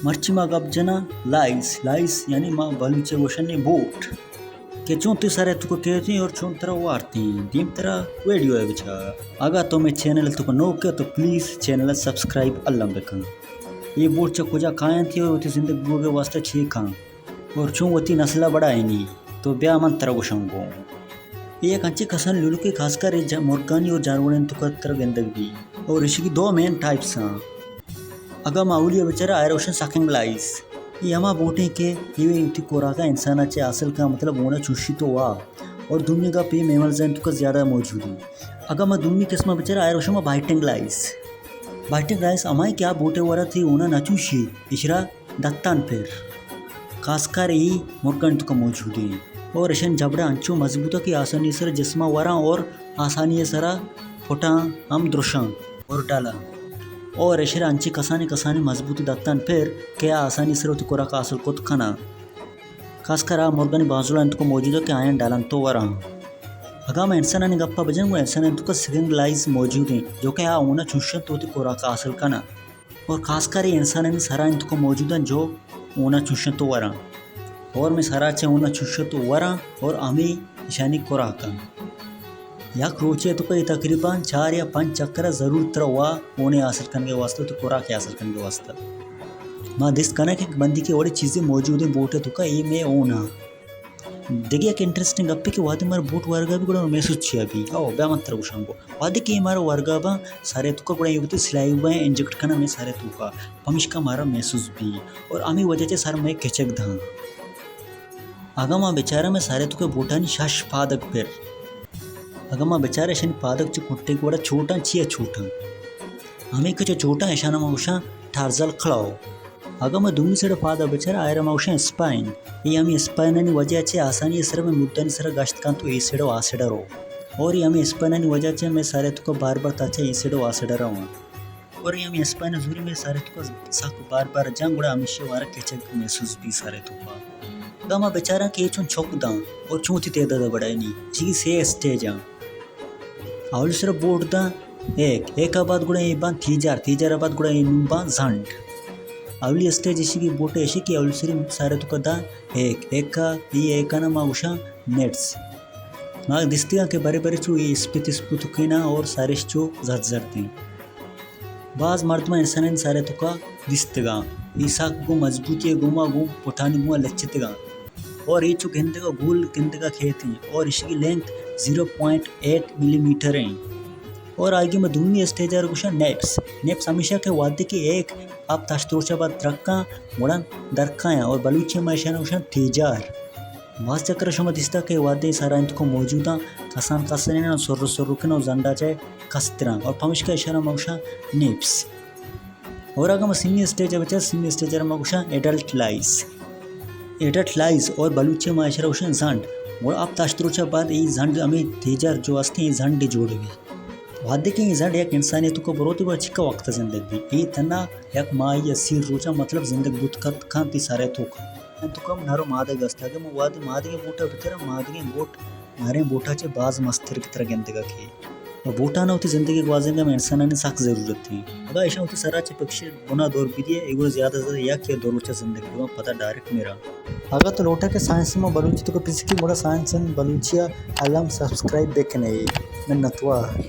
مرچی ما گپ جناں لائس، لائس یعنی ما بلوچی گوشن بوٹ، کہ چون تئی سر ءِ توکا کیتیں اور چون ترا وارتیں۔ دیم ترا ویڈیو ءَ بچار۔ اگاں تو مئے چینل ءِ توکا نوک ئے تو پلیز چینل ءَ سبسکرائب الم بکن۔ اے بوٹ چہ کجا کاینت اور وتی زندگ بوگ ءِ واسطہ چے کن اور چون وتی نسل ءَ بڑائینی، تو بیا من ترا گوشاں گوں۔ اے یک انچیں کسانیں لولکے، خاص کر اے جا-، مرگانی اور جانورانی توکا ترا گندگ بی۔ اور ایشی دو مین ٹائپس آں۔ اگاں ما اولی ءَ بچارا، آئرا گوشن سکنگ لائس۔ اے ہما بوٹیں کہ اے وتی خوراک ءَ انسان ءَ چہ حاصل کن، مطلب ہون ءَ چوشیت ءُ وا۔ اور دومی گپ اے میملزانی توکا زیادہ موجود انت۔ اگاں ما دومی قسم ءَ بچارا، آئرا گوشن ما بائٹنگ لائس۔ بائٹنگ لائس ہمائیں کہ آ بوٹ ءِ ورا تئی ہون ءَ نہ چوشیت، ایشرا دتان پر۔ خاص کر اے مرگانی توکا موجود انت۔ اور ایشانی جبڑا انچو مضبوط انت کہ آسانی سرا جسم ءَ وراں اور آسانی سرا پٹاں ہم درشاں اور ڈالاں۔ اور ایشرا انچیں کسانیں کسانیں مضبوط دتان پر کہ آ آسانی سرا وتی خوراک حاصل کت کناں۔ خاص کر آ مرگانی بانزلانی توکا موجود انت کہ آیاں ڈالنت ءُ وراں۔ اگاں ما انسانانی گپا بجن، گڑا انسانانی توکا سکنگ لائس موجود انت، جو کہ آ ہون ءَ چوشنت ءُ وتی خوراک حاصل کناں۔ اور خاص کر اے انسانانی سرانی توکا موجود انت جو ہون ءَ چوشنت ءُ وراں۔ اور مئے سرا چہ ہون ءَ چوشنت ءُ وراں اور ہمے ایشانی خوراک انت۔ یک روچے ءِ توکا اے تقریباً چار یا پنچ چکر ءَ ضرور ترا وا ہونے حاصل کنگ ءِ واسطہ، تو خوراک حاصل کنگ ءِ واسطہ۔ ما دیست کناں کہ بندیکے وڑیں چیزے موجود انت بوٹ ءِ توکا، اے مئے ہون انت۔ دگہ یک انٹرسٹنگ گپے کہ وہدے مارا بوٹ ورگا بی گڑا محسوس چیا بی؟ او، بیا من ترا گوشاں گوں۔ وہدے کہ اے مارا ورگا باں سر ءِ توکا، گڑا اے وتی سلائیواں انجیکٹ کناں مئے سر ءِ توکا، پمیشکا مارا محسوس بی اور ہمے وجہ چہ سر مئے کچک داں۔ اگاں ما بچاراں مئے سر ءِ توکا بوٹانی شش پادگ پر، اگاں ما بچاراں اشانی پادگ چو کٹگ وڑا چوٹاں، چیا چوٹاں؟ ہمے کہ چو چوٹاں اشاناں ما گوشاں ٹارزل کلاو۔ اگاں ما دومی سیڈ ءَ پاد ءَ بچاراں، آئرا ما گوشاں اسپائن۔ اے ہمے اسپائنانی وجہ چہ آسانی ءِ سرا مئے مدانی سرا گشت کنت ءُ اے سیڈ ءَ آ سیڈ ءَ رو۔ اور اے ہمے اسپائنانی وجہ چہ مئے سر ءِ توکا بار بار تاچا اے سیڈ ءَ آ سیڈ ءَ روان۔ اور اے ہمے اسپائن ءِ زوری مئے سر ءِ توکا سک بار بار جاں، گڑا ہمیشی ءَ مارا کچک محسوس بی سر ءِ توکا۔ اگاں ما بچاراں کہ اے چون چک داں اور چون وتی تعداد ءَ بڑائینی، ایشی ءِ سے اسٹیج آں۔ اولی سرا بوٹ داں ایک، ایک ءَ بعد گڑا اے باں تیجار، تیجار ءَ بعد گڑا اے نوں باں زنڈ۔ اولی اسٹیج ایشی کہ بوٹ ایشی کہ اولی سری سر ءِ توکا داں ایک، ایک ءَ، اے ایک ءَ نا ما گوشاں نٹس۔ ما دیستگاں کہ برے برے چو اے اسپت اسپتکیناں اور سرش چو زرد زردیں۔ باز مردماں انسانانی سر ءِ توکا دیستگاں۔ اے سک گوں مضبوطی ءِ گوما گوں پٹانی گوما لچتگاں۔ اور اے چو گندگا گول گندگا کیتیں اور ایشی لینتھ زیرو پوائنٹ ایٹ ملی میٹر ایں۔ اور آئی ءَ ما دومی اسٹیج ءَ را گوشاں نیپس۔ نیپس ہمیشہ کہ وہدے کہ ایک آپ تشت روچا بعد درکاں گڑا درکایاں اور بلوچی ءَ ما ایشاں گوشاں تیجار۔ باز چکر شما دیستا کہ وہدے سرانی توکا موجوداں، کسان کسنیناں، سر سر کناں و زنڈا چہ کستراں اور پمشکا ایشاں ما گوشاں نیپس۔ اور اگاں ما سیمی اسٹیج ءَ بچار، سیمی اسٹیج ءَ ما گوشاں ایڈلٹ لائس۔ ایڈلٹ لائس اور بلوچی ءَ ما ایشرا گوشاں زنڈ۔ گڑا آپ تشت روچا بعد اے زنڈ ہمے تیجار جو ہستیں اے زنڈ جوڑ بی۔ وہدے کہ اے زنڈ یک انسانے توکا بروت گڑا چکا وقت زندگ بی؟ اے تنا یک ماہی یا سی روچا مطلب زندگ بوت کت کنت اے سر ءِ توکا۔ انت کم نر و مادگ است۔ اگہ ما وہدے مادگیں بوٹا بتراں، مادگیں بوٹ نریں بوٹا چہ باز مستر بی ترا گندگا کیت۔ و بوٹانا وتی زندگی گوازینگا ہمے انسانانی سک ضرورت انت۔ اگاں ایشاں وتی سرا چہ پکشی بنا دور بدیئے، اے گڑا زیادہ زیادہ یک یا دو روچا زندگ بباں، پدا ڈائریکٹ مرا۔ اگاں تو لوٹا کہ سائنس ما بلوچی توکا بزکی گڑا سائنس ان بلوچیا الم سبسکرائب بکنئے۔ منتوار۔